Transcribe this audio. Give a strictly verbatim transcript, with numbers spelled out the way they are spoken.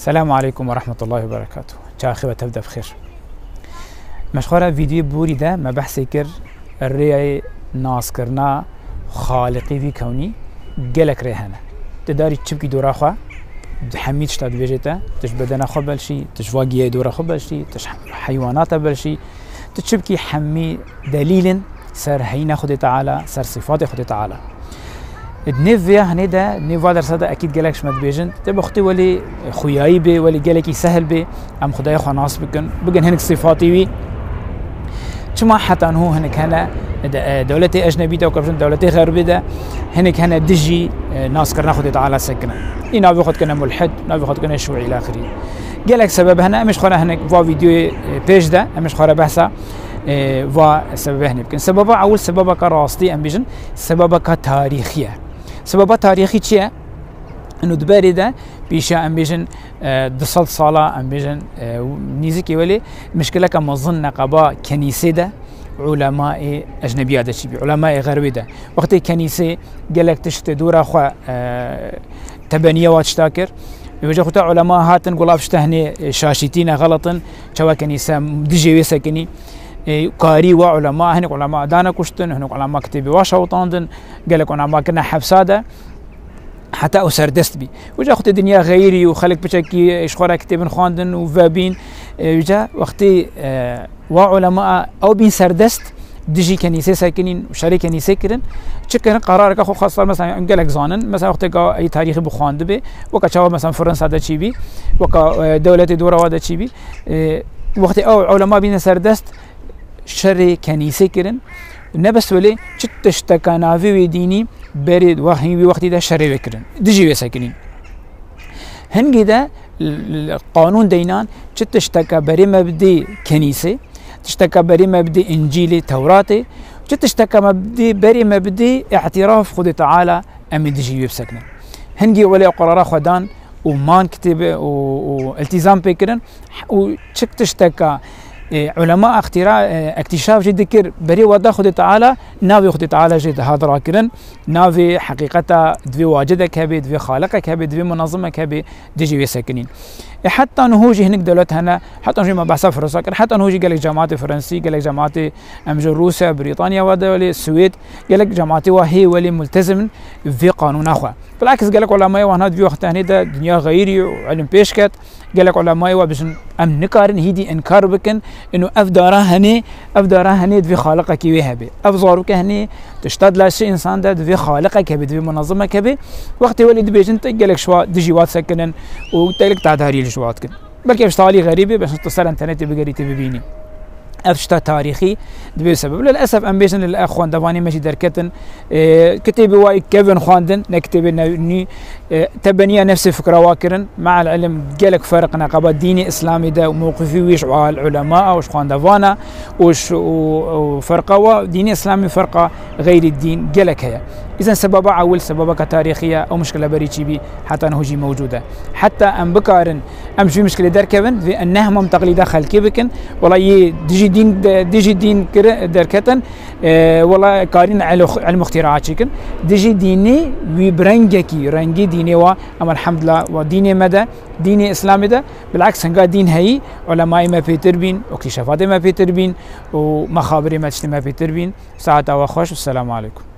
Selamu aleykum ve rahmetullahi ve berekatuhu. Çaxê we tev de bi xêr. Me ji xwe re vîdyoyê borî de me behsê kir rêyê naskirina Xaliqî vî kewnî gelek rê hene. Tu darî çi bikî dora xwe, hemî tişta dibêje te, tu ji bedena xwe belşî, tu ji va giyayê dora xwe belşî, tu ji heywanata belşî, tu çi bikî hemî delîl in ser heyîna Xwedê Teala, ser sîfatê Xwedê Teala. Di nêv vêya hinê de, nêv va dersa de ekîd gelek ji me dibêjin, te bi xwedê welê xuyayî bê, welê gelekî sehil bê, em Xwedayê xwe nas bikin, bigin hinek sîfatê wî. Çima heta niho hinek hene, de, e, dewletê ecnebî de, weke bijin dewletê xerbê de, hinek hene dijî, e, naskirina Xwedê Teala sekine. Î navê xwe dikine mulhid, navê xwe dikine şûî îlaxirî. Gelek sebeb hene, em ê ji xwe re hinek va vîdyoyê, e, pêş de, em ê ji xwe re behsa e, va sebebê hinê bikin. Sebeba ewil sebebeka rastî em bêjin, sebebeka tarîxî ye. Sebeba tarîxî çi ye? Ino di berê de pîşa em bêjin, e, du sed sala em bêjin, e, nîzikê welê mişkileke mezin neqeba kenîsê de, ulemayê ecnebiya de çîbî, ulemayê xerbê de. Wextê kenîsê gelek tişt dora xwe, e, tebeniya wa tişta kir. Wêje xwe te ulema hatin, gula ev tişta hinê, e, şaşîtî ne, xelet in, çawa kenîse dijê wê sekinî. E, karî wa ulema, hinek ulema dane kuştin, hinek ulema kitêbê wa şewitandin, gelek ulema kirine hepsa de, heta ew serdest bî. Wêje xwe te dinya xeyirî û xelk piçekî, e, ji xwe re kitêbin xwendin û vebîn. E, wêje wextê, e, wa ulema ew bîn serdest, dijî kenîsê sekinîn û şerê kenîsê kirin. Çi kirin? Qerareke xwe xwestar, mesela, em gelek zanin. Mesela, wextê ka ey tarîxî bixwandibe, weke çawa, mesela, Fransa de çîbî, weke, e, dewletê dora wa de çîbî. E, wextê ew ulema bîne serdest, şerê kenîsê kirin. Ne bes welê, çi tişteka navê wê dînî berê wahî wî wextî de şerê wê kirin. Dijî wê sekinîn. Hingî de l-, l-, qanûn deynan, çi tişteka berê me bidê kenîsê, tişteka berê me bidê Încîlê, Tewratê, çi tişteka me bidê, berê me bidê îtiraf Xwedê Teala, em ê dijî wê bisekinin. Hingî welê qerara xwe dan û man kitêbe û, û iltîzam pê kirin û çi tişteka, e, ulema îxtîra, e, îktîşaf jî dikir, berê we da Xwedê Teala, navê Xwedê Teala jê dihat rakirin. Navê heqîqeta divê wacidek hebe, divê xaliqek hebe, divê munezimek hebe, dijî wê sekinîn. E, heta niho jî hinek dewlet hene, heta niho jî me behsa Fransa kir, heta niho jî gelek cemaatê Fransî, gelek cemaatê em ji Rûsya, Brîtanya ve de welê, Swêd, gelek cemaatê wa hê welê multezim in vê qanûna xwe. Bilakis gelek ulemayê wan hat vî wexta hinê de dinya xeyirî û ilim pêş ket. Gelek ulemayê wa bijin, em nikarin hîdî inkar bikin, ino ev dara henê, ev dara henê divê xaliqekî wê hebe. Ev zaroke henê, tişta di laşê însan de divê xaliqek hebe, divê munezimek hebe. Wextê welê dibêjin te gelek şwa dijî wat sekinin û gelek tedarî li ji wat kin. Belkî ev ji talî xerîbê, bes tu ser internetê bigerî tê bibînî. Ev tişta tarîxî dibe sebeb. Lilesef em bêjin, lilesef xwendevanê me jî derketin. E, kitêbê wa kevin xwendin, ne kitêbê ne-, nî, e, tebeniya nefsê fikra wa kirin. Me'el ilim gelek ferq neqeba dînê Îslamê de û mewqifî wî ji al ulema û ji xwendevana û ji, û, û ferqa wa dînê Îslamê ferqa xeyrî dîn gelek heye. Îzen sebeba ewil, sebebeka tarîxî ye, ew mişkile berî çî bî, heta niho jî mewcûd e. Heta em bikarin, em ji vî mişkilê derkevin, divê em ne hema teqlîda xelkê bikin. Wela yê dijî dîn de, dijî dîn kiri-, derketin, e, wela karîn elo-, ilm ixtîraa çêkin. Dijî dînê wî bi rengekî, rengî dînê wa, em elhamdulillah, wa dînê me de, dînê Îslamê de, bilaks hinga dîn heyî, ulemayê me pêtir bîn, û îktîşafatê me pêtir bîn, û mexabirê me tiştê me pêtir bîn. Saeta we xweş û selamu aleykum.